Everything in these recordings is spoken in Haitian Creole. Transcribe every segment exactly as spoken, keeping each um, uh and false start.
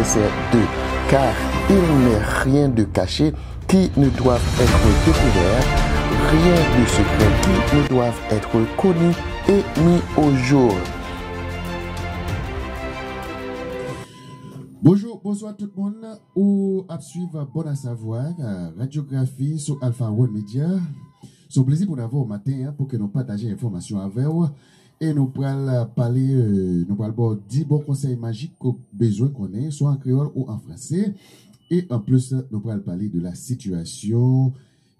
Nécessaire d'eux, car il n'est rien de caché qui ne doive être découvert, rien de secret qui ne doive être connu et mis au jour. Bonjou, bonswa tout moun. Ou ap swiv Bon à savoir, euh, radyografi sou Alpha One Media. Se yon plezi pou n avè w maten an pou ke nou pataje enfòmasyon avè w. E nou pral pale, euh, nou pral ba w dis bon konsèy majik ke w bezwen konnen, swa an kreyòl ou an franse. E anplis, nou pral pale de la sitiyasyon,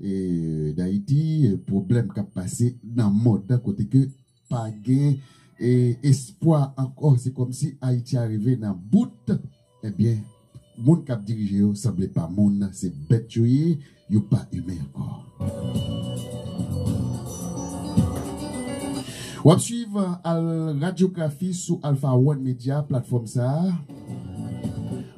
euh, d'Haïti, euh, pwoblèm k ap pase nan mond lan kote ke pa gen, e, espwa ankò. Se kòmsi Ayiti a rive nan bout. Ebyen, moun k ap dirije yo sanble pa moun, se bèt yo ye, yo pa imen ankò. W ap swiv al radyografi sou Alpha One Media, platfòm sa a.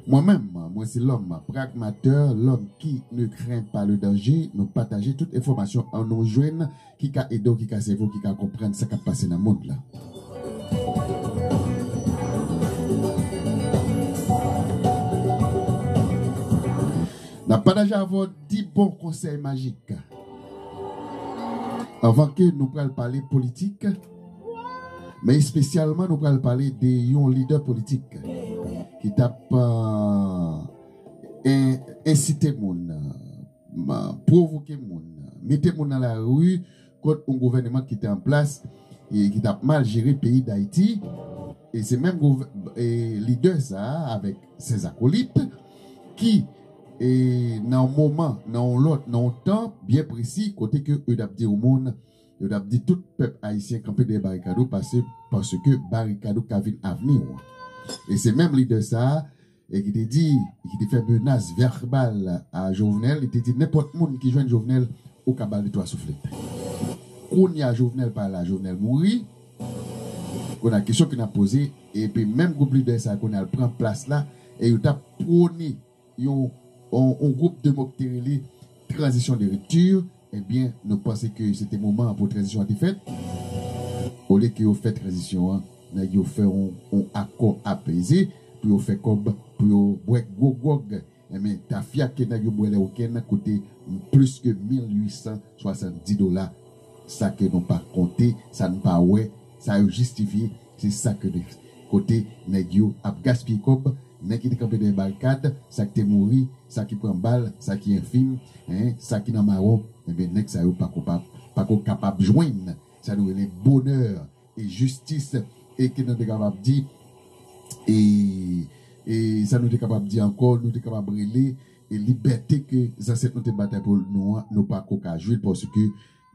Mwen menm, mwen se lòm pragmatè, lòm ki ne craint pas le danger. Nou pataje tout enfòmasyon an nou jwenn ki ka ede w, ki ka sèvi w, ki ka konprann sa k ap pase nan mond lan. N ap pataje avè w dis bon konsèy majik. Anvan ke nou pral pale politik, men espesyalman nou pral pale de yon lidè politik ki t ap, euh, en-, ensite moun, euh, pwovoke moun, mete moun nan lari kont yon gouvènman ki te an plas e ki t ap mal jere peyi Dayiti. E se menm gouvè-, e lidè sa a avèk sèz akolit ki, e nan yon moman, nan yon lòt, nan yon tan byen presi, kote ke yo t ap di yon moun, yo t ap di tout pèp ayisyen kanpe dèyè barikad ou, pase, paske barikad ou ka vin avni w. E se menm lidè sa a e ki te di, ki te fè menas vèbal a Jovenel, li te di nenpòt moun ki jwenn Jovenel, ou ka ba l de twa souflèt. Kounye a Jovenel pa la, Jovenel mouri. Kounye a kesyon ke n ap poze, epi menm gwoup lidè sa a kounye a al pran plas la, e yo t ap pwone yon, yon, yon gwoup de mo ki te rele tranzisyon de ripti, ebyen, nou panse ke se te moman an pou tranzisyon an te fèt. Olye ke yo fè tranzisyon an, nèg yo fè yon, yon akò apeze pou yo fè kòb, pou yo bwè gwo gwòg. Ebyen, tafya ke nèg yo bwè lè wikenn nan koute plis ke mil uit san swasanndis dola. Sa ke nou pa konte, sa nou pa wè, sa yo jistifye, se sa ke nou, kote nèg yo ap gaspiye kòb, nèg ki te kanpe dèyè barikad, sa ki te mouri, sa ki pran bal, sa ki enfim, en, sa ki nan mawon, ebyen, nèg sa yo pako pa, pako kapab jwenn sa nou rele bonè e jistis, e ke nou te kapab di, e, e sa nou te kapab di ankò, nou te kapab rele, e libète ke zansèt nou te batay pou nou an, nou pako ka jwi l, paske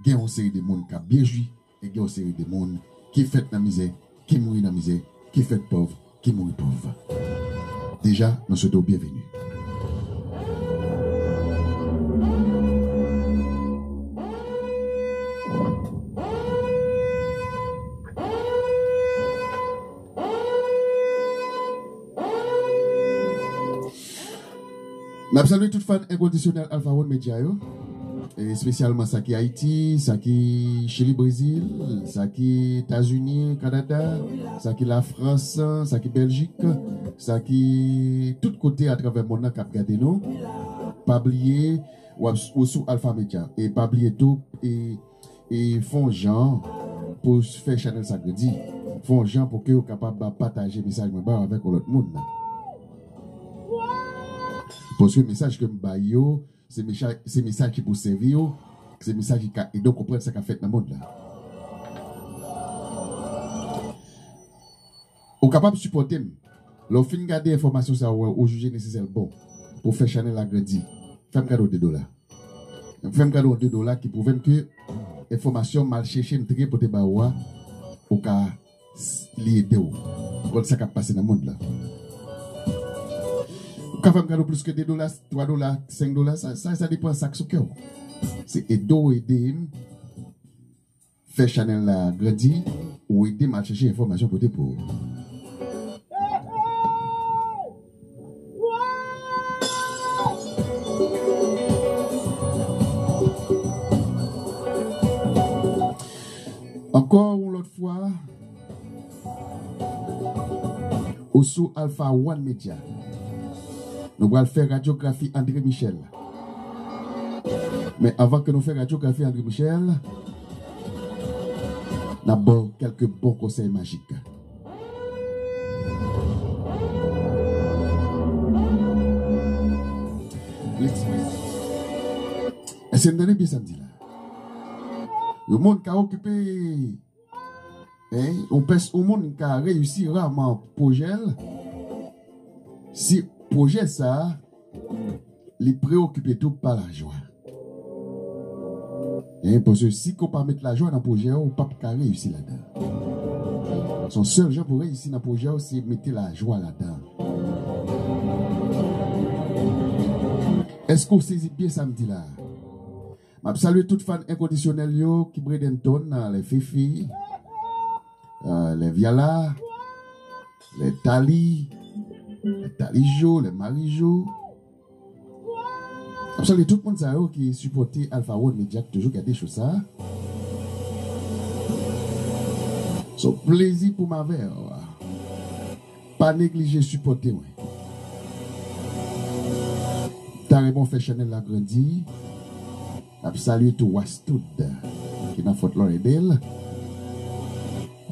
gen yon seri de moun k ap byen jwi, e gen yon seri de moun ki fèt nan mizè, ki mouri nan mizè, ki fèt pòv, ki mouri pòv. Deja, nou swete w byenveni. N ap salye tout fan enkondisyonèl Alpha One Media yo, e espesyalman sa ki Ayiti, sa ki Chili, Brezil, sa ki Etazini, Kanada, sa ki Lafrans, sa ki Bèljik, sa ki tout kote atravè mond lan k ap gade nou. Pa bliye, w ap, ou sou Alpha Media. E pa bliye tou, e e fè yon jan pou fè chanèl sa grandi. Fè yon jan pou ke w kapab pataje mesaj mwen ba w avèk yon lòt moun. Paske mesaj ke m bay yo, se mesaj, se mesaj ki pou sèvi yo, se mesaj ki ka ede w konprann sa k ap fèt nan mond lan. Ou kapab sipòte m. Lè w fin gade enfòmasyon sa a, ou wè, ou jije nesesè l bon pou fè chanèl la grandi, fè m kado de dola. Fè m kado de dola ki pwouve m ke enfòmasyon m al chèche m te gen pote ba ou a, ou ka s-, li ede w konn sa k ap pase nan mond lan. Ou ka fè m kado plis ke de dola, twa dola, senk dola, sa, sa, sa depann sa k sou kè w. Se ede w ede m fè chanèl la grandi, ou ede m al chèche enfòmasyon pote pou ou. Ankò yon lòt fwa, ou sou Alpha One Media. Nou pral fè radyografi André Michel. Men anvan ke nou fè radyografi André Michel, n ap ba w kèlke bon konsèy majik. Èske m tande byen sa m di la? Yon moun ka okipe, en, yon pès, yon moun ka reyisi raman pwojè l si pwojè sa a li preokipe tou pa lajwa. En, paske si ke w pa met lajwa nan pwojè w, ou p ap ka reyisi ladan. Se yon sèl jan pou reyisi nan pwojè w, se mete lajwa ladan. Èske w sezi byen sa m di la? M ap salye tout fan enkondisyonèl yo ki Bradenton, lè Fifi, lè Viala, lè Tali, lè Tali Jo, lè Mari Jo. M ap salye tout moun sa yo ki sipòte Alpha One Media, ki toujou gade show sa. So, plezi pou m avè w. Pa neglije sipòte mwen. Ta renmen w fè chanèl la grandi. N ap salye tou Wastoud ki nan Fort Lauderdale.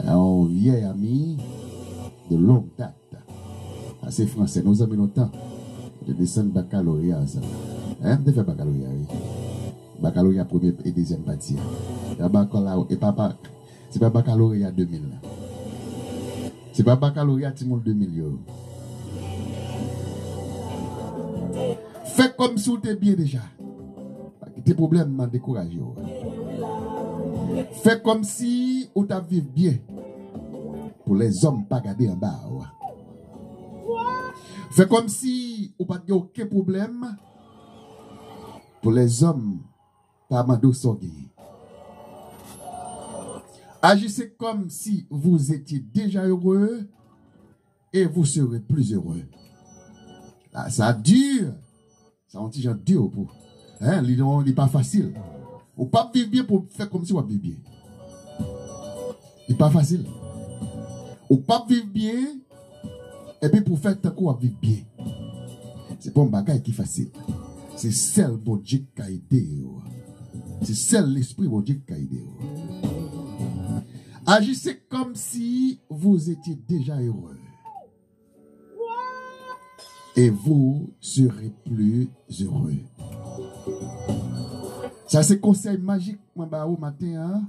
Yon vyè ami de longue date. Sa se fransè, nou zanmi lontan. Te desann bakaloreya ansanm. En, m te fè bakaloreya, wi. Bakaloreya premye e dezyèm pati a. E pa bakala-, e pa, pa, se pa bakaloreya de mil la. Se pa bakaloreya timoun de mil yo. Fè kòmsi w te byen deja. Pa kite pwoblèm nan dekouraje w. Fè kòmsi ou t ap viv byen pou lèzòm pa gade anba w. Fè kòmsi ou pa t gen okenn pwoblèm pou lèzòm pa mande w sa w genyen. Agissez comme si vous étiez déjà heureux et vous serez plus heureux. La, sa di, sa yon ti jan di pou. En, li non, li pa fasil. Ou p ap viv byen pou fè kòmsi w ap viv byen. Li pa fasil. Ou p ap viv byen, epi pou fè tankou w ap viv byen. Se pa yon bagay ki fasil. Se sèl Bondye ki ka ede w. Se sèl Lespri Bondye ki ka ede w. Agissez comme si vous étiez déjà heureux. Et vous serez plus heureux. Sa se konsèy majik mwen ba ou maten an.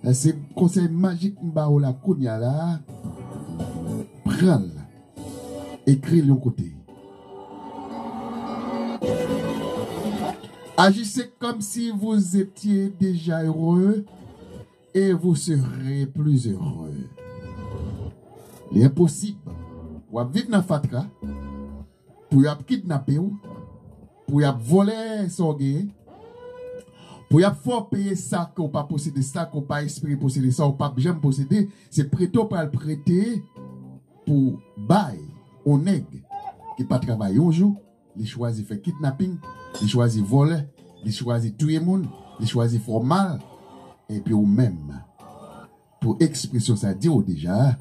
Sa se konsèy majik m ba ou la kounye a la. Pran l. Ekri l yon kote. Agissez comme si vous étiez déjà heureux et vous serez plus heureux. Li enposib pou w ap viv nan fatra, pou y ap kidnape w, pou y ap vòlè sa w genyen, pou y ap fè w peye sa ke w pa posede, sa ke w pa espere posede, sa w p ap janm posede, se prete w pral prete pou bay yon nèg ki pa travay yon jou, li chwazi fè kidnaping, li chwazi vòlè, li chwazi touye moun, li chwazi fè w mal, epi ou menm, pou ekspresyon sa di w deja,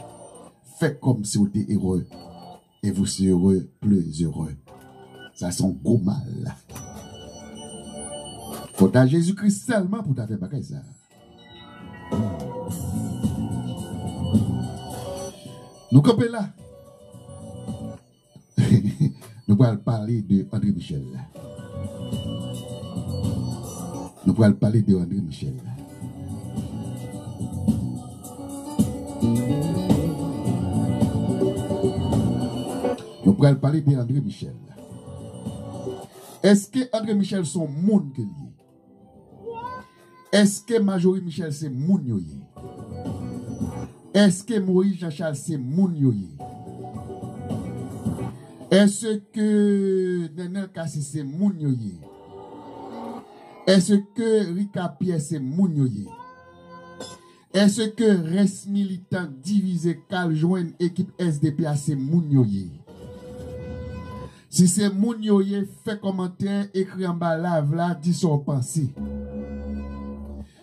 fè kòmsi w te ere, et vous serez plus heureux. Sa se yon gwo mal. Fò ta Jezikri sèlman pou ta fè bagay sa. Nou kanpe la. Nou pral pale de André Michel. Nou pral pale de André Michel. Nou pral pale de André Michel. Èske André Michel se yon moun ke l ye? Èske Majorie Michel se moun yo ye? Èske Moïse Jean Charles se moun yo ye? Èske Nenel Cassy se moun yo ye? Èske Rica Pierre se moun yo ye? Èske rès militan divize k al jwenn ekip S D P a se moun yo ye? Si se moun yo ye, fè kòmantè, ekri anba live la, di sa w panse.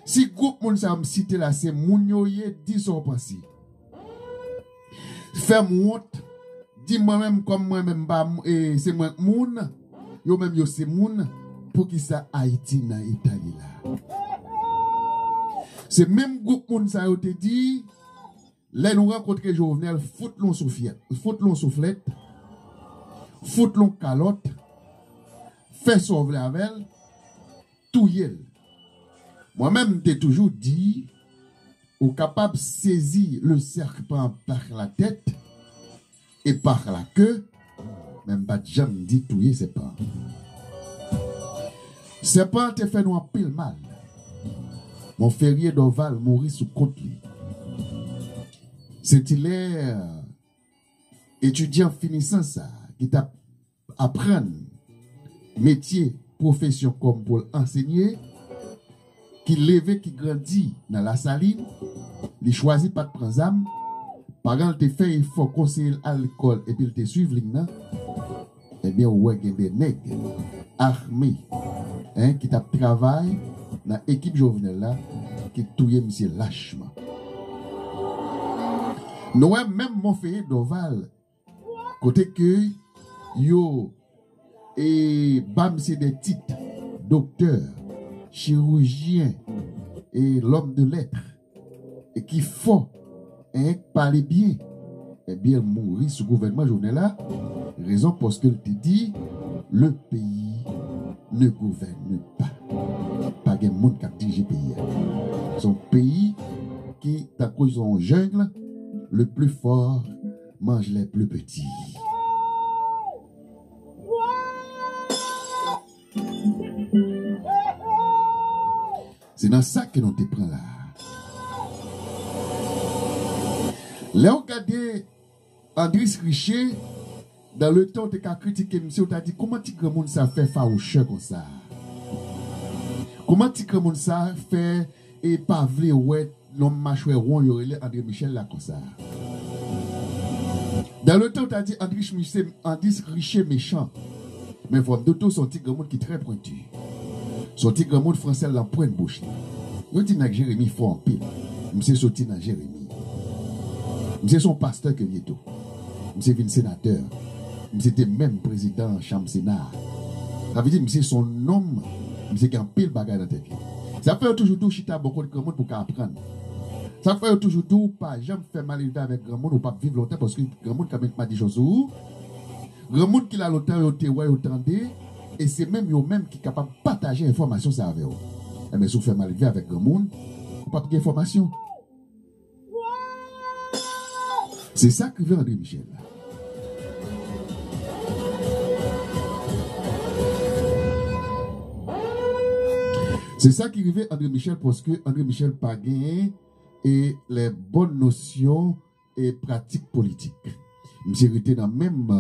Si gwoup moun sa yo m site la se moun yo ye, di sa w panse. Fè m wont, Di mwen menm, kòm mwen menm pa m- e, se mwen k moun, yo menm yo se moun, poukisa Ayiti nan eta li la? Se menm gwoup moun sa yo te di, lè nou rankontre Jovenel, fout l on soufyèt, fout l on souflèt, fout l on kalòt, fè sa w vle avè l, touye l. Mwen menm, m te toujou di, ou kapab sezi le serpent par la tête et par la queue, men m pa t janm di touye sèpan. Sèpan te fè nou anpil mal. Monferrier Dorval mouri sou kont li. Sent Ilè, etidyan finisan sa, ki t ap aprann metye, pwofesyon kòm pou l ansenye, ki leve, ki grandi nan Lasalin, li chwazi pa t pran zam, paran l te fè efò konseye l al lekòl epi l te swiv liy nan, ebyen, ou wè gen de nèg ame, en, ki t ap travay nan ekip Jovenel la, ki touye misye lachman. Nou wè menm Monferrier Dorval, kote ke yo e ba misye de tit, doktè, chirijyen, e lòm de lèt, e ki fò, en, k pale byen, ebyen, l mouri sou gouvènman Jovenel la. Rezon, paske l te di, le pays ne gouverne pas. Pa gen moun k ap dirije peyi a. Se yon peyi ki tankou se yon jungle, le plus fort mange les plus petits. Se nan sa ke nou te pran la. Lè w gade Andris Riché, dan le tan w te ka kritike misye, w ta di, kòman ti granmoun sa fè fawouchè konsa? Kòman ti granmoun sa fè e pa vle wè nonm machwè won yo rele André Michel la konsa? Dan le tan, w ta di Andris Riché, Andris Riché mechan. Men fò m di w tou, se yon ti granmoun ki trè pwenti. Se yon ti granmoun fransè l nan pwent bouch li. Yo di nèg Jeremi fò anpil. Misye soti nan Jeremi. Misye se yon pastè ke l ye tou. Misye vin senatè. Misye te menm prezidan chanm Sena a. Sa vle di misye se yon nonm, misye gen anpil bagay nan tèt li. Sa fè yo toujou di w chita bò kot granmoun pou w ka aprann. Sa fè yo toujou di w pa janm fè malelve avèk granmoun, ou p ap viv lontan paske granmoun ka met madichon sou ou. Granmoun ki la lontan yo te wè, yo tande, e se menm yo menm ki kapab pataje enfòmasyon sa avè w. Enben, si w fè malelve avèk granmoun, ou p ap gen enfòmasyon. Se sa k rive André Michel la. Se sa ki rive André Michel, paske André Michel pa genyen e les bonnes notions e pratik politik. Misye rete nan menm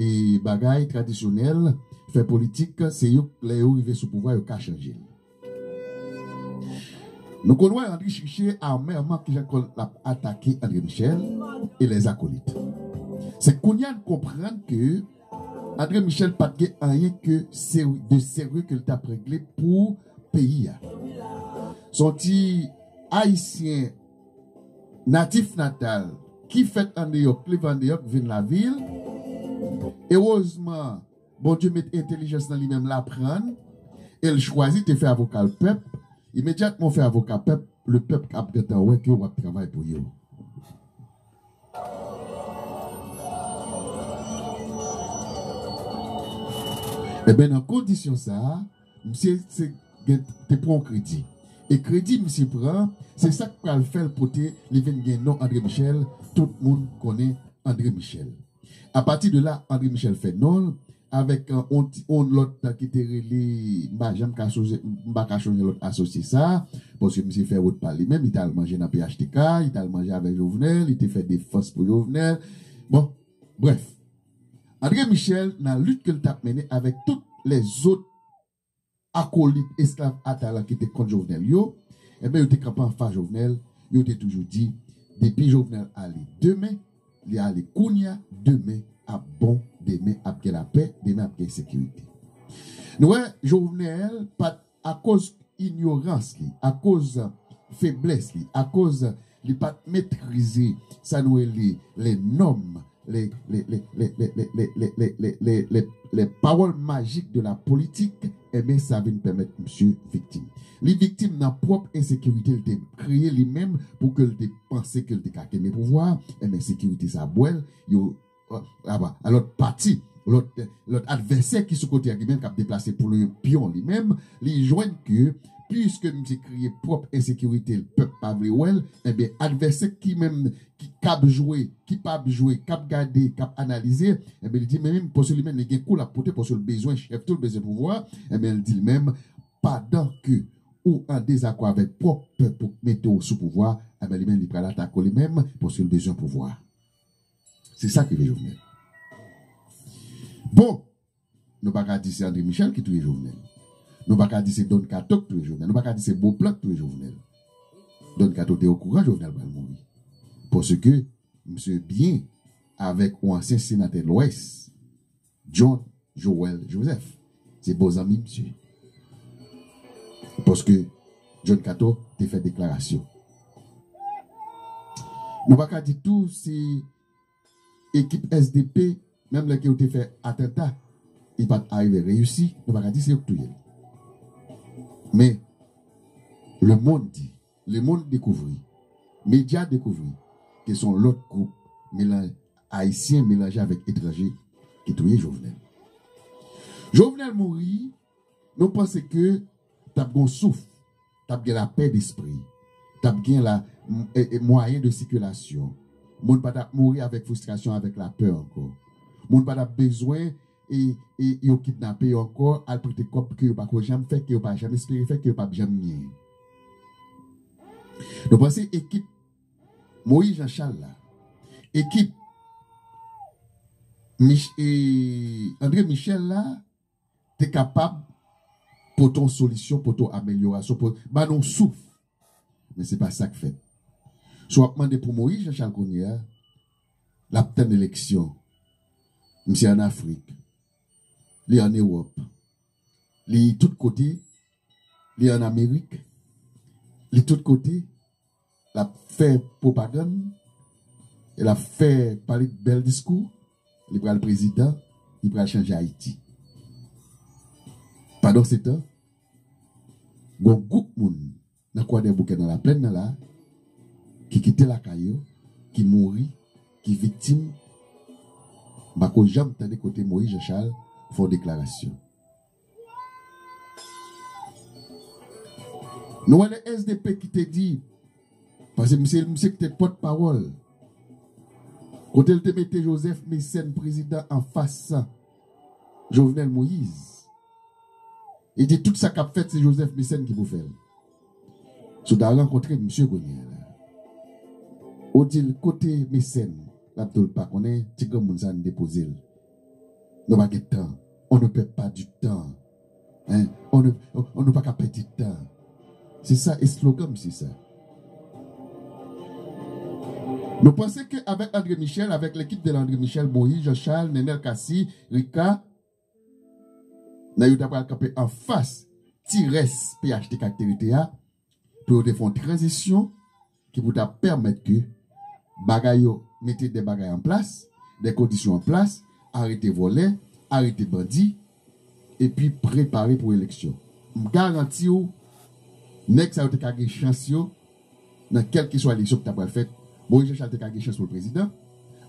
e bagay tradisyonèl, fè politik, se yo, lè yo rive sou pouvwa, yo ka chanje l. Nou konn wè Andris Riché amèman kijan l ap atake André Michel e les acolytes. Se kounye a n konprann ke André Michel pa t gen anyen ke seri- de serye ke l t ap regle pou peyi a. Se yon ti Ayisyen natif natal ki fèt an New York, leve an New York, vin lavil. Erezman, Bondye met entèlijans nan li menm, l aprann, e l chwazi te fè avoka l pèp. Imedyatman w fè avoka pèp, le pèp ap gentan wè ke w ap travay pou yo. Ebyen, nan kondisyon sa a, misye se, gen, te pran yon kredi. E kredi misye pran, se sa k pral fè l pote, li vin gen non André Michel, tout moun konnen André Michel. Apati de la, André Michel fè non l avèk, euh, on ti, on lòt ki te rele, m pa janm ka sonje, m pa ka sonje lòt asosye sa, paske misye fè wout pa li menm, li t al manje nan P H T K, li t al manje avèk Jovenel, li te fè defans pou Jovenel. Bon, brèf. André Michel, nan lit ke l t ap mennen avèk tout lèzòt akolit, esklav atalan ki te kont Jovenel yo, enben, yo te kanpe anfas Jovenel, yo te toujou di, depi Jovenel ale demen, li ale kounye a, demen ap bon, demen ap gen lapè, demen ap gen sekirite. Nou wè, Jovenel pa t, akoz inyorans li, akoz feblès li, akoz li pa t metrize sa nou rele les normes les, les, les, les, les, les, les, les, les, les, les, les, les, les paroles magiques de la politique, eh bien, sa vin pèmèt misye viktim. Li viktim nan pwòp ensekirite l te kreye li menm pou ke l te panse ke l te ka kenbe pouvwa, eh bien, ensekirite sa bwè l, yo, apa, lòt pati, lòt, lòt advèsè ki sou kote a, ki menm k ap deplase pou li, pyon li menm, li jwenn ke, piske misye kreye pwòp ensekirite l, pèp pa vle wè l, eh bien, advèsè ki menm ki k ap jwe, ki p ap jwe, k ap gade, k ap analize, enben, li di, men menm, paske li menm, li gen kou l ap pote, paske l bezwen chèf tou, l bezwen pouvwa, enben, li di li menm, pandan ke ou an dezakò avèk pwòp pèp ou k mete w sou pouvwa, enben, li menm, li pral atake w li menm, paske l bezwen pouvwa. Se sa k rive Jovenel. Bon, nou pa ka di se André Michel ki touye Jovenel. Nou pa ka di se Don Kato ki touye Jovenel. Nou pa ka di se Beauplan ki touye Jovenel. Don Kato te okouran Jovenel pral mouri. Paske misye byen avèk yon ansyen senatè Lwès, John Joël Joseph. Se bon zanmi misye. Paske John Kato te fè deklarasyon. Nou pa ka di tou se ekip S D P, menm lè ke yo te fè atanta, li pa t arive reyisi, nou pa ka di se yo k touye l. Men, lemonn di, lemonn dekouvri, medya dekouvri, ke se yon lòt gwoup melan-, ayisyen melanje avèk etranje ki touye Jovenel. Jovenel mouri, nou panse ke t ap gen souf, t ap gen lapè despri, t ap gen la, m-, e, e, mwayen de sikilasyon. Moun pa t ap mouri avèk fristrasyon, avèk lapè ankò. Moun pa t ap bezwen e, e yo kidnape yo ankò, al prete kòb ke yo pa ko janm fè, ke yo pa janm espere fè, ke yo p ap janm genyen. Nou panse ekip Moïse Jean Charles la, ekip Mich-, e, André Michel la, te kapab pote yon solisyon, pote yon amelyorasyon, pote, ba nou souf. Men se pa sa k fèt. Si w ap mande pou Moïse Jean Charles kounye a, l ap tann eleksyon. Misye ann Afrik, li ann Ewòp, li tout kote, li ann Amerik, li tout kote, l ap fè pwopagann, l ap fè pale bèl diskou, li pral prezidan, li pral chanje Ayiti. Pandansetan, gon gwoup moun nan Kwadèboukè, nan Laplèn nan la, ki kite lakay yo, ki mouri, ki viktim, m pa ko janm tande kote Moïse Jean Charles fè yon deklarasyon. Nou wè le S D P ki te di, paske misye, misye ki te pòtpawòl, kote l te mete Joseph Mécène prezidan anfas Jovenel Moïse. Li di tout sa k ap fèt, se Joseph Mécène ki pou fè l. Si w ta rankontre misye kounye a la, ou di l kote Mécène, l ap di w l pa konnen, ti granmoun sa n depoze l. Nou pa gen tan. On ne perd pas du temps. Hein? On ne, on, nou pa ka pèdi tan. Se sa eslogan misye sa. Nou panse ke avèk André Michel, avèk lekip de André Michel, Moïse, Jean Charles, Nenel Cassy, Rika, nan yo ta pral kanpe anfas ti rès P H T K ki te rete a, pou yo te fè yon tranzisyon ki pou ta pèmèt ke bagay yo mete de bagay an plas, de kondisyon an plas, arete vòlè, arete bandi, epi prepare pou eleksyon. M garanti w, nèg sa yo te ka gen chans yo nan kèlkeswa eleksyon ki ta pral fèt. Moïse Jean Charles te ka gen chans pou l prezidan.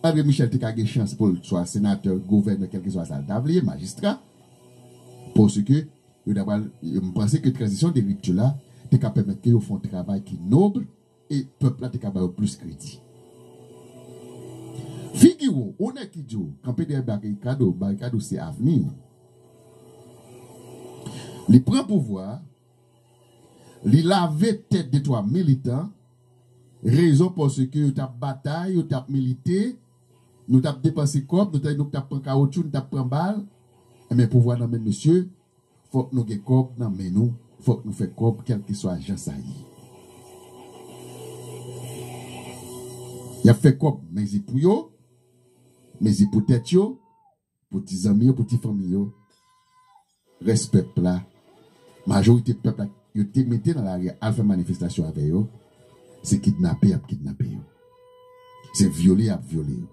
André Michel te ka gen chans pou l swa senatè, gouvènè, kèlkeswa sa l ta vle, majistra. Paske yo ta pral, m panse ke tranzisyon de ripti la te ka pèmèt ke yo fè yon travay ki nob e pèp la te ka ba yo plis kredi. Figi w, yon nèg ki di w, kanpe dèyè barikad ou, barikad ou se avni w. Li pran pouvwa, li lave tèt de twa militan, rezon paske yo t ap batay, yo t ap milite, nou t ap depanse kòb, nou t, nou t ap pran kawotchou, nou t ap pran bal. Enben, pouvwa nan men misye, fòk nou gen kòb nan men nou, fòk nou fè kòb, kèlkeswa jan sa ye. Y ap fè kòb, mezi pou yo, mezi pou tèt yo, pou ti zanmi yo, pou ti fanmi yo. Rès pèp la, majorite pèp la, yo te mete nan lari a al fè manifestasyon avè yo, se kidnape y ap kidnape yo. Se vyole y ap vyole yo.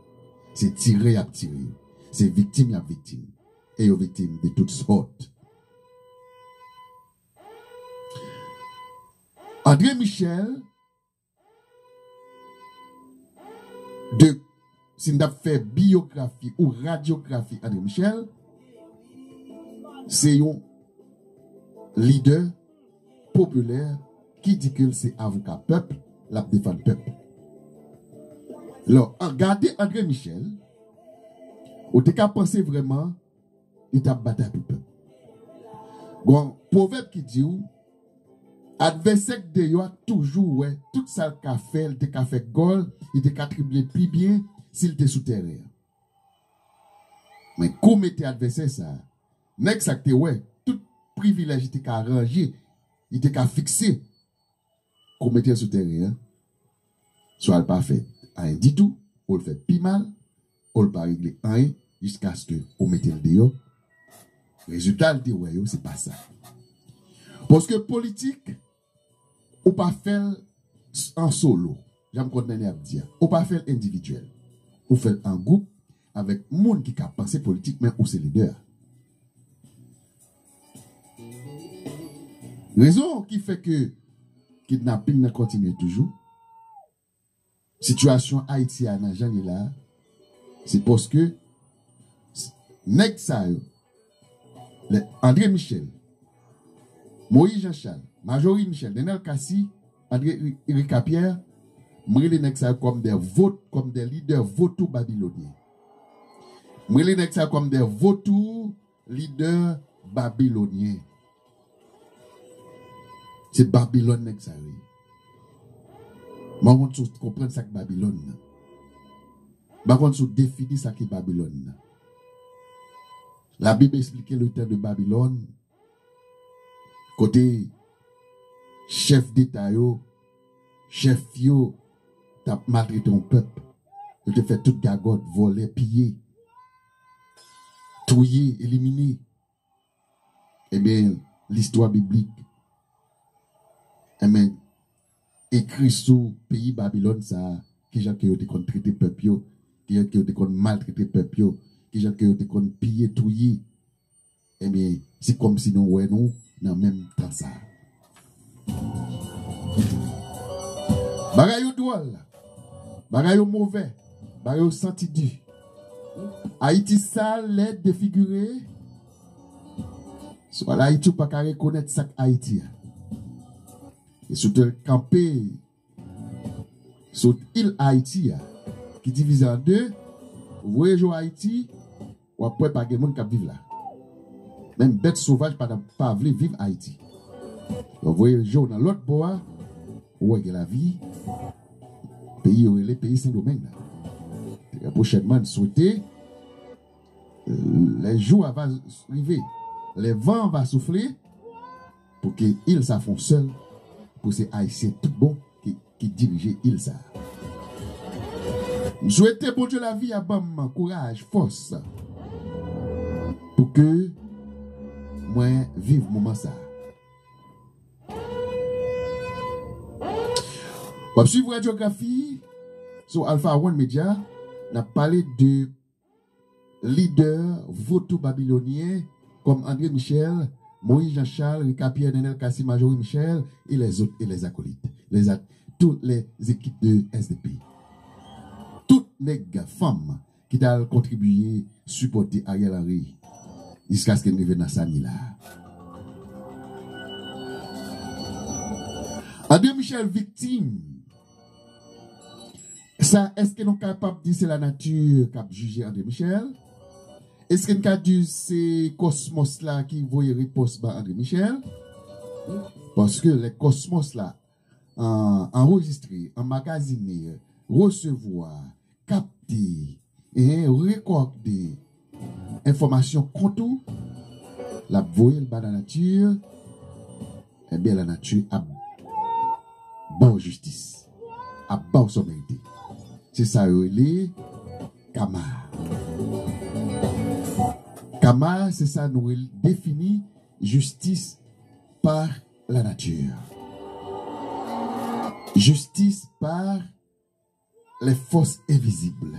Se tire y ap tire yo. Se viktim y ap viktim. E yo viktim de tout sòt. André Michel, de, si n t ap fè biyografi ou radyografi André Michel, se yon lidè popilè ki di ke l se avoka pèp, l ap defann pèp. Lò, an gade André Michel, ou te ka panse vrèman li t ap batay pou pèp. Gon pwovèb ki di w, advèsè k deyò a toujou wè tout sa l ka fè, li te ka fè gòl, li te ka trible pi byen si l te sou tèren an. Men kou mete advèsè sa a, nèg sa k te wè tout privilèj li te ka ranje, li te ka fikse, kou mete l sou tèren an, swa l pa fè anyen ditou, ou l fè pi mal, ou l pa regle anyen, jiskaske ou mete l deyò. Rezilta l te wè yo, se pa sa. Paske politik, ou pa fè l s-, an solo, jan m konn tande ap di a. Ou pa fè l endividyèl. Ou fè l an gwoup avèk moun ki ka panse politik, men ou se lidè a. Rezon ki fè ke kidnaping nan kontinye toujou, sitiyasyon Ayiti a nan jan li la, se paske s-, nèg sa yo, lè André Michel, Moïse Jean Charles, Marjorie Michel, Nenel Cassy, André Ri-, Ricapierre, m rele nèg sa yo kòm de vot-, kòm de lidè votou babilonyen. M rele nèg sa yo kòm de votou lidè babilonyen. Se Babilòn nèg sa yo ye. M pa konn si w konprann sa k Babilòn nan. M pa konn si w defini sa ki Babilòn nan. Labib esplike le tan de Babilòn, kote chèf deta yo, chèf yo t ap maltrete yon pèp. Yo te fè tout gagòt, vòlè, piye, touye, elimine. Ebyen, listwa biblik, ebyen, ekri sou peyi Babilòn sa a, kijan ke yo te konn trete pèp yo, kijan ke yo te konn maltrete pèp yo, kijan ke yo te konn piye, touye. Ebyen, se kòmsi nou wè nou nan menm tan sa a. Bagay yo dwòl, bagay yo movè, bagay yo santi di. Ayiti sal, lèd, defigire. Si w al Ayiti, ou pa ka rekonèt sa k Ayiti a. E si w te kanpe sou il Ayiti a, ki divize an de, ou voye je w Ayiti, w ap wè pa gen moun k ap viv la. Menm bèt sovaj pa, pa vle viv Ayiti. Lè w voye je w nan lòt bò a, ou wè gen lavi. Peyi yo rele peyi Sendomeng la. Trè pwochènman, n swete, lè jou a va rive, lè van an va soufle, pou ke il sa fè yon sèl, pou se Ayisyen tout bon ki, ki dirije il sa a. M swete Bondye lavi a ban m kouraj, fòs, pou ke mwen viv moman sa a. W ap swiv radyografi sou Alpha One Media, n ap pale de lidè votou babilonyen kòm André Michel, Moïse Jean Charles, Ricapierre, Nenel Cassy, Marjorie Michel, et les autres, et les acolytes, les a-, toutes les équipes de S D P. Tout nèg, fanm ki t al kontribiye sipòte Ariel Henry jiskaske n rive nan sa n ye la. André Michel viktim. Sa, èske nou kapab di se lanati k ap jije André Michel? Èske n ka di se kòsmòs la ki voye repons ba André Michel? Paske lè kòsmòs la an-, anrejistre, anmagazine, resevwa, kapte, e rekòde enfòmasyon kont ou, l ap voye l ba lanati, ebyen, lanati ap ba w jistis, ap ba w sa w merite. Se sa yo rele kama. Kama, se sa nou rele, defini jistis pa lanati. Jistis pa les forces invisibles.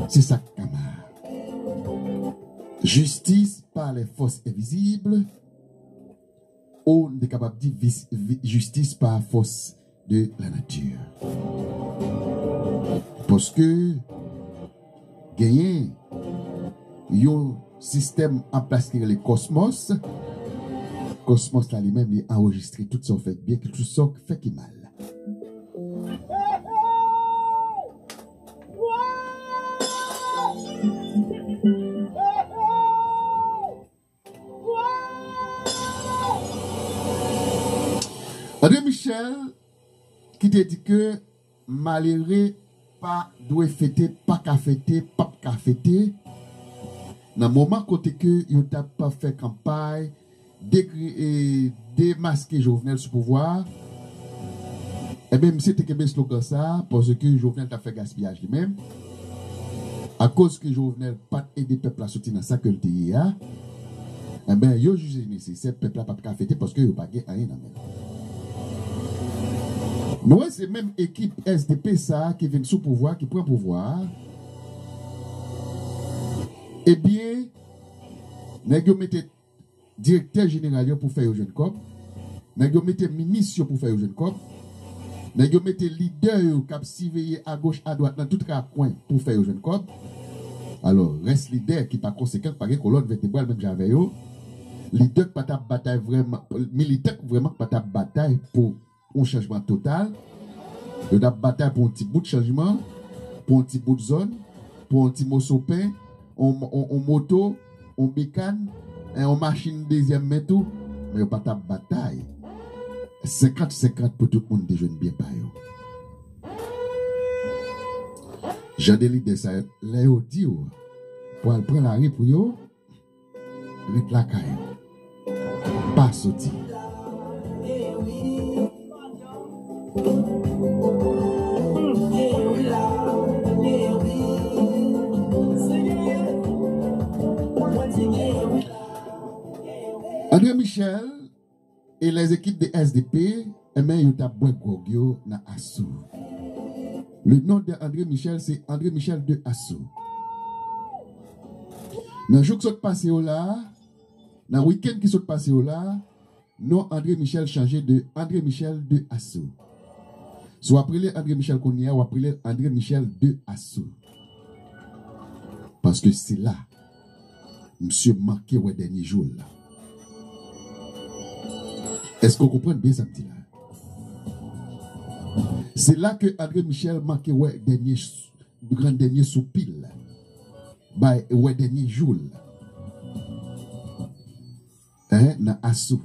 Se sa k kama. Jistis pa lè fòs envizib, ou n te kapab di vis- vi- jistis pa fòs de la nati. Paske genyen yon sistèm an plas ki rele kòsmòs. Kòsmòs la li menm li anrejistre tout sa w fè k byen, tout sa w fè ki mal. André Michel ki te di ke malere pa dwe fete, pa ka fete, p ap ka fete, nan moman kote ke yo t ap fè kanpay degre- e, demaske Jovenel sou pouvwa a, enben, misye te kenbe slogan sa a, paske Jovenel t ap fè gaspiyaj li menm. Akoz ke Jovenel pa t ede pèp la soti nan sa ke l te ye a, enben, yo jije nesesè pèp la p ap ka fete paske yo pa gen anyen nan men l. Nou wè se menm ekip S D P sa a ki vin sou pouvwa, ki pran pouvwa a, ebyen, nèg yo mete direktè jeneral yo pou fè yo jwenn kòb. Nèg yo mete minis yo pou fè yo jwenn kòb. Nèg yo mete lidè yo k ap siveye agoch, adwat, nan tout rakwen pou fè yo jwenn kòb. Alò, rès lidè ki pa konsekan, k pa gen kolòn vètebral menm jan avè yo, lidè k pa t ap batay vrèman, militan k vrèman k pa t ap batay pou yon chanjman total. Yo t ap batay pou yon ti bout chanjman, pou yon ti bout zòn, pou yon ti moso pen, yon, yon, yon moto, yon bekàn, yon machin dezyèm men tou. Men yo pa t ap batay senkant senkant pou tout moun te jwenn byen pa yo. Jan de lidè sa yo, lè yo di w pou al pran lari pou yo, ret lakay ou. Pa soti. André Michel et les équipes de S D P, enben, yo t ap bwè gwòg yo nan Asou. Le nom de André Michel, se André Michel de Asou. Nan jou k sot pase yo la, nan wikenn ki sot pase yo la, non André Michel chanje de André Michel de Asou. Si w ap rele André Michel kounye a, w ap rele André Michel de Asou. Paske se la misye manke wè dènye jou l la. Èske w konprann byen sa m di la? Se la ke André Michel manke wè dènye, rann dènye soupi l, bay, wè dènye jou l. Hein, nan Asou,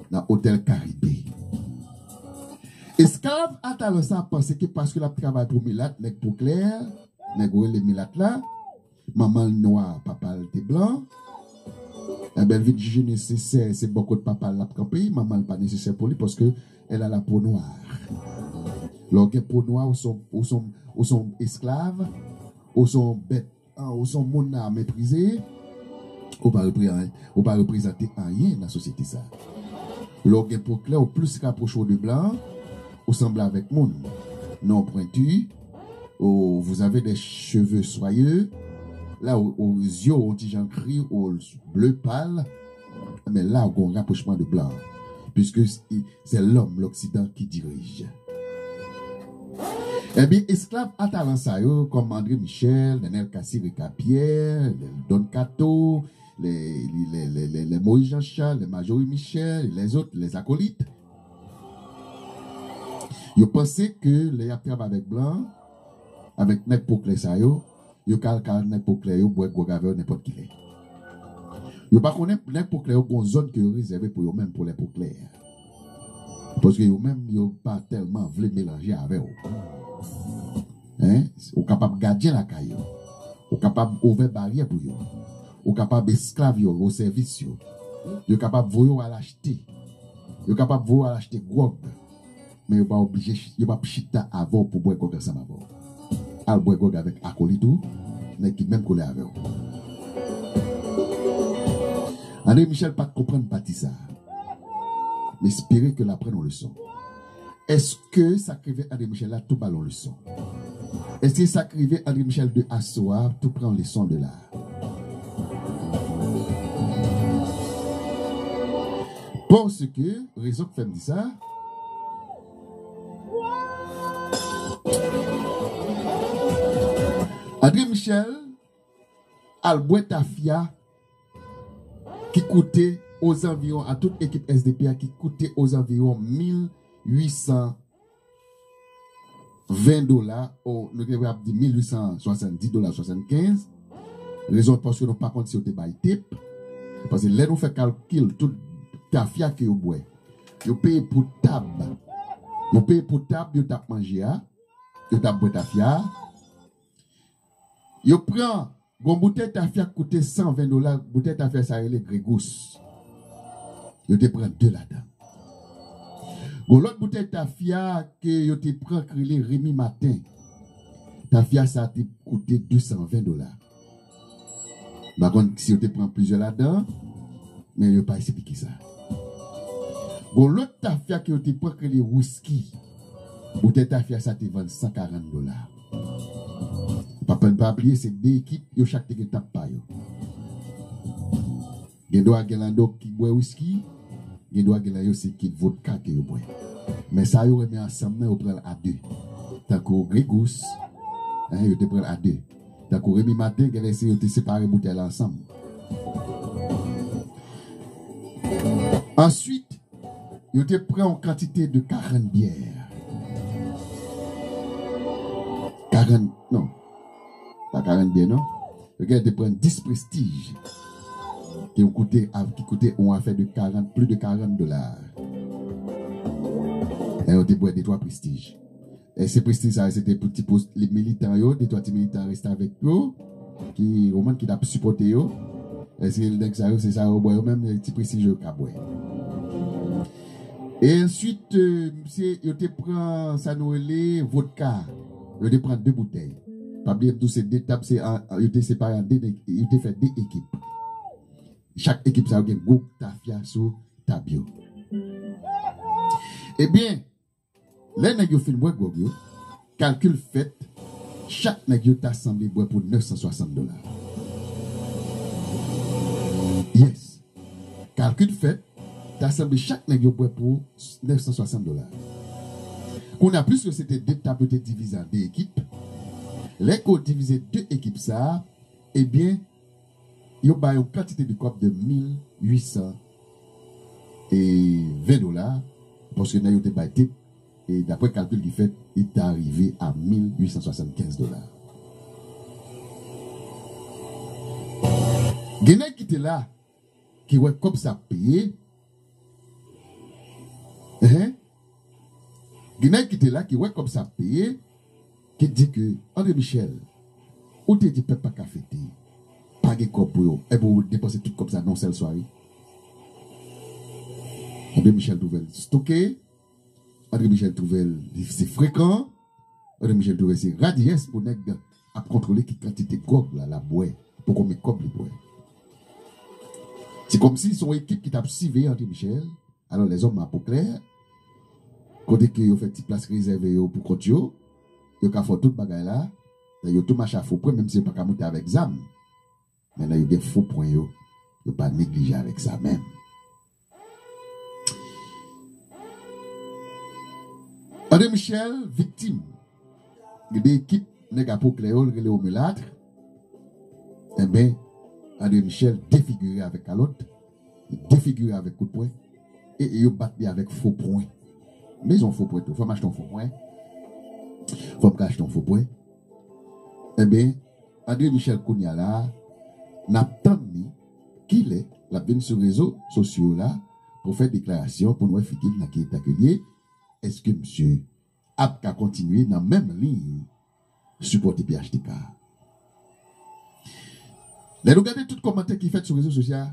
nan Otèl Karibe. Esklav a talan sa a panse ke paske l ap travay pou milat, nèg po klè, nèg yo rele milat la, manman l nwa, papa l te blan, enben, l vin jije nesesè, se bò kot papa l l ap kanpe, manman l pa nesesè pou li, paske elle a la peau noire. Lè w gen po nwa, ou se yon, ou se yon, ou se yon esklav, ou se yon bèt, an, ou se yon moun a meprize, ou pa repre-, ou pa reprezante anyen nan sosyete sa. Lè w gen po klè, ou plis rapwoche w de blan, ou sanble avèk moun. Non pwenti, ou, vous avez des cheveux soyeux, la, ou, ou zye w yon ti jan kri, ou ble pal, men la, ou gen yon rapwochman de blan. Puisque c'est l'homme, l'Occident qui dirige. Ebyen, esklav a talan sa yo, kòm André Michel, Nenel Cassy, Ricapierre, Don Kato, les, les, les, les, les Moïse Jean Charles, les Majorie Michel, et les autres, les acolytes, yo panse ke lè y ap travay avèk blan, avèk nèg po klè sa yo, yo ka al kay nèg po klè yo, bwè gwòg avè yo nenpòt ki lè. Yo pa konnen nèg po klè yo gon zòn ke yo rezève pou yo menm, pou lè po klè. Paske yo menm, yo pa tèlman vle melanje avè w. Hein? Ou kapab gadyen lakay yo. Ou kapab ouvè baryè pou yo. Ou kapab esklav yo, o sèvis yo. Yo kapab voye w al achte. Yo kapab voye w al achte gwòg. Men yo pa oblije, yo p ap chita avè w pou bwè gwòg ansanm avè w. Al bwè gwòg avèk akolit ou, nèg ki menm koulè avè w. André Michel pa t konprann pati sa a. M espere ke l aprann yon leson. Èske sa k rive André Michel la tou ba l yon leson? Èske sa k rive André Michel de aswè a tou pran leson de la? Paske, rezon k fè m di sa, André Michel al bwè tafya ki koute ozanviwon, a tout ekip S D P a, ki koute ozanviwon mil uit san ven dola, o, nou te ap di mil uit san swasanndis dola swasannkenz. Rezon paske nou pa konn si yo te bay tip. Paske lè nou fè kalkil tout tafya ke yo bwè, yo peye pou tab. Yo peye pou tab yo t ap manje a, yo t ap bwè tafya a. Yo pran gon boutèy tafya k koute san ven dola, boutèy tafya sa rele Grégousse. Yo te pran de ladan. Gon lòt boutèy tafya ke yo te pran k rele Remi Maten. Tafya sa te koute de san ven dola. M pa konn si yo te pran plizyè ladan, men yo pa esplike sa. Gon lòt tafya ke yo te pran k rele Wiski. Boutèy tafya sa te vann san karant dola. Pa, pa, pa bliye, se de ekip, yo chak te gen tab pa yo. Gen dwa gen ladan yo ki bwè wiski, gen dwa gen ladan yo se ki vodka ke yo bwè. Men sa yo renmen ansanm nan, yo pran l a de. Tankou Grégousse, en, yo te pran l a de. Tankou Remi Maten, gen lè se yo te separe boutèy la ansanm. Answit, yo te pran yon kantite de karant byè. Karant, non. Pa karant byè, non. Yo genlè te pran dis Prestige. Ki koute, ki koute yon afè de karant, plis de karant dola. E yo te bwè de twa Prestige. E se Prestige sa, se te pou ti pos-, militan yo, de twa ti militan reste avèk yo, ki, ou konprann, ki t ap sipòte yo. Èske nèg sa yo, se sa yo bwè yo menm, ti Prestige yo ka bwè. E answit, euh, misye, yo te pran sa nou rele vodka. Yo te pran de boutèy. Pa bliye m tou, se de tab, se an, yo te separe an de, yo te fè de ekip. Chak ekip sa yo gen gwo tafya sou tab yo. Ebyen, lè nèg yo fin bwè gwòg yo, kalkil fèt, chak nèg yo ta sanble bwè pou nèf san swasant dola. Yes. Kalkil fèt, ta sanble chak nèg yo bwè pou nèf san swasant dola. Kounye a, piske se te de tab yo te divize an de ekip, lè ke w divize de ekip sa a, ebyen, yo bay yon kantite de kòb de mil uit san ven dola, paske nèg yo te bay tip, e daprè kalkil ki fèt, li ta rive a mil uit san swasannkenz dola. Gen nèg ki te la, ki wè kòb sa ap peye, hein? Gen nèg ki te la, ki wè kòb sa ap peye, ki di ke, André Michel, ou te di pèp pa ka fete, pa gen kòb pou yo, enben ou depanse tout kòb sa nan yon sèl sware. André Michel twouve l stouke, André Michel twouve l se frekan, André Michel twouve se radiyès pou nèg ap kontwole ki kantite gwòg la l ap bwè, pou konbyen kòb li bwè. Se kòmsi se yon ekip ki t ap siveye André Michel, alò lèzòm a po klè, kote ke yo fè ti plas rezève yo pou kont yo, yo ka fè tout bagay la, yo tou mache a fo pwen, menm si yo pa ka moute avèk zam. Men lè yo gen fo pwen yo, yo pa neglije avèk sa menm. André Michel viktim. Gen de ekip nèg a po klè yo, l rele yo milat. Enben, André Michel defigire avèk kalòt, li defigire avèk kout pwen, e, e yo bat li avèk fo pwen. M bezwen yon fo pwen tou, fò m achte yon fo pwen. Fò m ka achte yon fo pwen. Enben, André Michel kounye a la, n ap tann li, kilè l ap vin sou rezo sosyo yo la pou fè deklarasyon, pou n wè figi l nan ki eta ke l ye, èske misye ap ka kontinye nan menm liy sipòte P H T K a. Lè nou gade tout kòmantè ki fèt sou rezo sosyo a,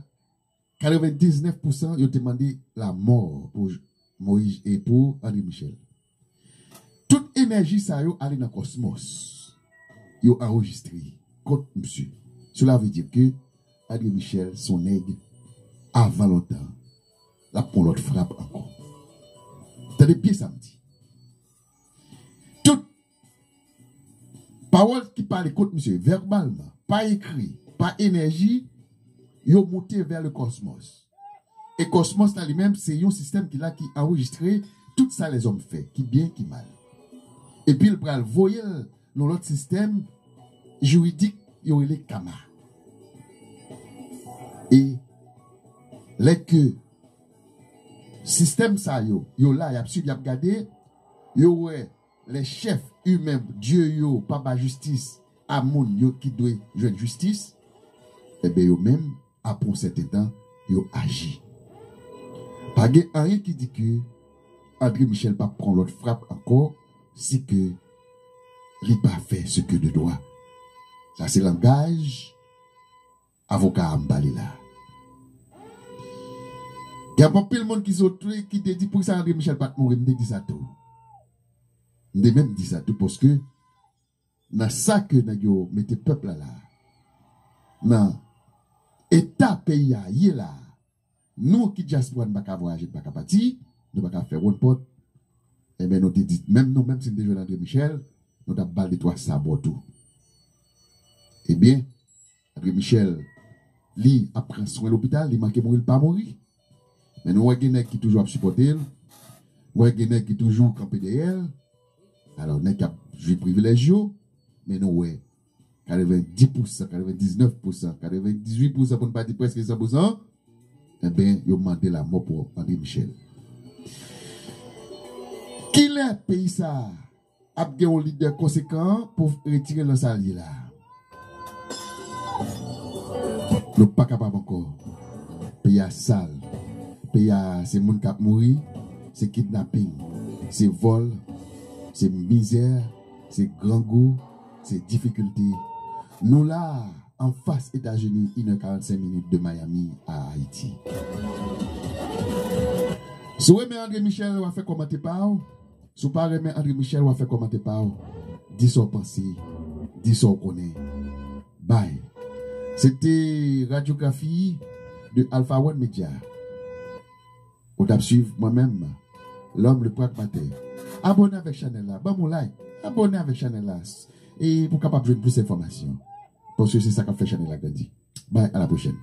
katrevendiznèf pousan yo te mande lamò pou Moïse e pou André Michel. Tout enèji sa yo ale nan kòsmòs. Yo anrejistre kont misye. Cela veut dire que André Michel se yon nèg avan lontan l ap pran lòt frap ankò. Tande byen sa m di. Tout Pawòl ki pale kont misye vèbalman, pa ekri, pa enèji, yo moute vè le kòsmòs. E kòsmòs la li menm, se yon sistèm ki la ki anrejistre tout sa lèzòm fè, ki byen, ki mal. Epi l pral voye l nan lòt sistèm jiridik, yo rele kama. E lè ke sistèm sa yo, yo la, y ap swiv, y ap gade, yo wè lè chèf imen, dye yo, pa ba jistis a moun yo ki dwe jwenn jistis, enben yo menm, apre yon sèten tan, yo aji. Pa gen anyen ki di ke André Michel p ap pran lòt frap ankò si ke li pa fè ce que de droit. Sa se langaj avoka a m pale la. Gen anpil moun ki sot ki te di poukisa André Michel pa t mouri, m te di sa tou. M te menm di sa tou paske nan sa ke nèg yo mete pèp la la, nan eta peyi a ye la, nou ki dyaspora n pa ka vwayaje, n pa ka pati, nou pa ka fè wonn pòt, enben nou te di, menm nou menm si n te jwenn André Michel, nou t ap ba l de twa sabò tou. Ebyen, André Michel, li ap pran swen lopital, li manke mouri, li pa mouri. Men nou wè gen nèg ki toujou ap sipòte l, nou wè gen nèg ki toujou kanpe dèyè l. Alò, nèg k ap jwi privilèj yo, men nou wè katrevendis pousan, katrevendiznèf pousan, katrevendizuit pousan, pou n pa di prèske san pousan, enben, yo mande lanmò pou André Michel. Kilè peyi sa a ap gen yon lidè konsekan pou retire l nan sa l ye la? Nou pa kapab ankò. Peyi a sal. Peyi a se moun k ap mouri, se kidnaping, se vòl, se mizè, se grangou, se difikilte. Nou la, anfas Etazini, inè karannsenk minit de Miami a Ayiti. Si w renmen André Michel, w a fè kòmantè pa w. Si w pa renmen André Michel, w a fè kòmantè pa w. Di sa w panse. Di sa w konnen. Bay. Se te radyografi de Alpha One Media. Ou t ap swiv mwen menm, L'homme le pragmateur. Abòne avèk chanèl la, ban m yon like. Abòne avèk chanèl la. E pou w kapab jwenn plis enfòmasyon. Paske se sa k ap fè chanèl la grandi. Bay, a la pwochèn.